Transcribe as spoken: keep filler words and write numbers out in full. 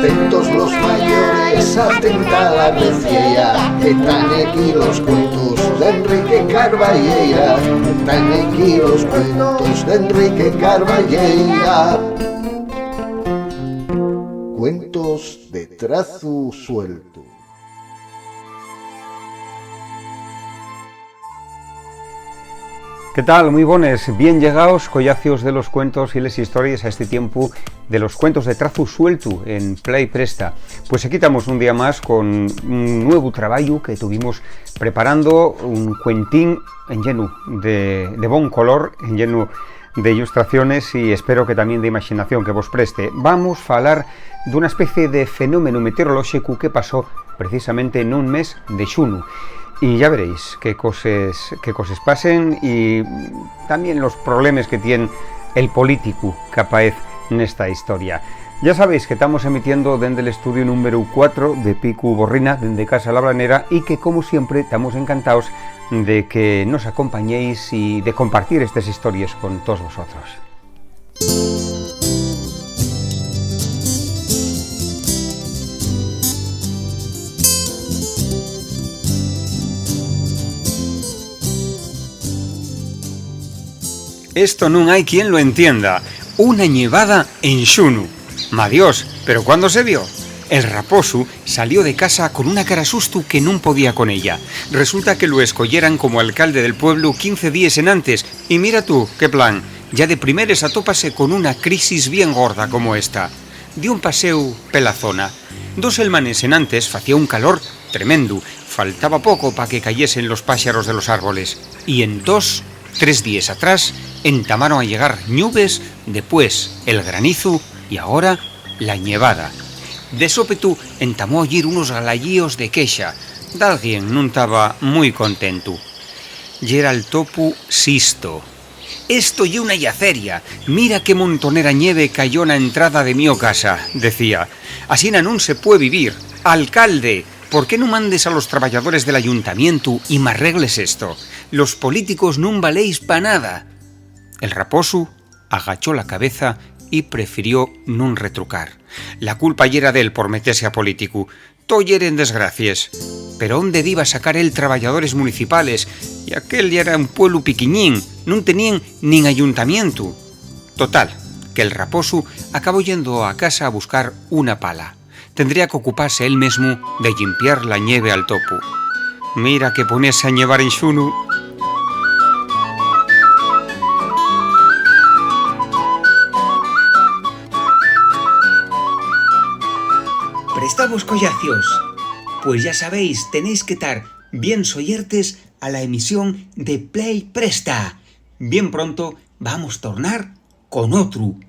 Atentos los mayores, atenta la reciera, que tán aquí los cuentos d'Enrique Carballeira, que tán aquí los cuentos d'Enrique Carballeira. Cuentos de trazu sueltu. ¿Qué tal? Mui bones. Bien llegaos, collacios de los cuentos y les histories, a este tiempu de los cuentos de trazu sueltu en Play Presta. Pues aquí tamos un día más con un nuevu trabayu que tuvimos preparando, un cuentín enllenu de, de bon color, enllenu de ilustraciones y espero que tamién de imaxinación que vos preste. Vamos falar d'una especie de fenómenu meteorolóxicu que pasó precisamente nun mes de xunu. Y ya veréis qué coses, qué coses pasen y tamién los problemes que tien el políticu qu'apaez nesta historia. Ya sabéis que tamos emitiendo dende l'estudiu númberu cuatro de Picu Borrina, dende Casa La Blanera, y que, como siempre, tamos encantaos de que nos acompañéis y de compartir estes histories con toos vosotros. Esto nun hai quien lo entienda. Una ñevada en xunu. Ma Dios, pero ¿cuándo se vio? El raposu salió de casa con una cara sustu que nun podía con ella. Resulta que lo escoyeran como alcalde del pueblu quince díes enantes, y mira tú, qué plan, ya de primeres atópase con una crisis bien gorda como esta. Dio un paséu pela zona. Dos selmanes enantes facía un calor tremendu, faltaba poco pa que cayesen los páxaros de los árboles. Y entós, tres díes atrás, entamaron a llegar ñubes, depués el granizu y agora la ñevada. De sópetu entamó a oyir unos galayíos de quexa. Dalguien nun taba mui contentu. Yera'l topu Sisto. "Esto ye una llaceria. Mira qué montonera ñeve cayó na entrada de mio casa", decía. "Asina nun se pue vivir. Alcalde, ¿por qué nun mandes a los trabayadores del ayuntamientu y m'arregles esto? Los políticos nun valéis pa nada." El raposu agachó la cabeza y prefirió nun retrucar. La culpa yera d'él por metese a políticu. Too yeren desgracies. Pero ónde diba sacar él trabayadores municipales? Y aquel yera un pueblu piquiñín, nun teníen nin ayuntamientu. Total, que'l raposu acabó yendo a casa a buscar una pala. Tendría qu'ocupase él mesmu de llimpiar la ñeve al topu. Mira que ponese a ñevar en xunu. Prestamos collacios. Pues ya sabéis, tenéis que tar bien soyertes a la emisión de Play Presta. Bien pronto vamos tornar con otru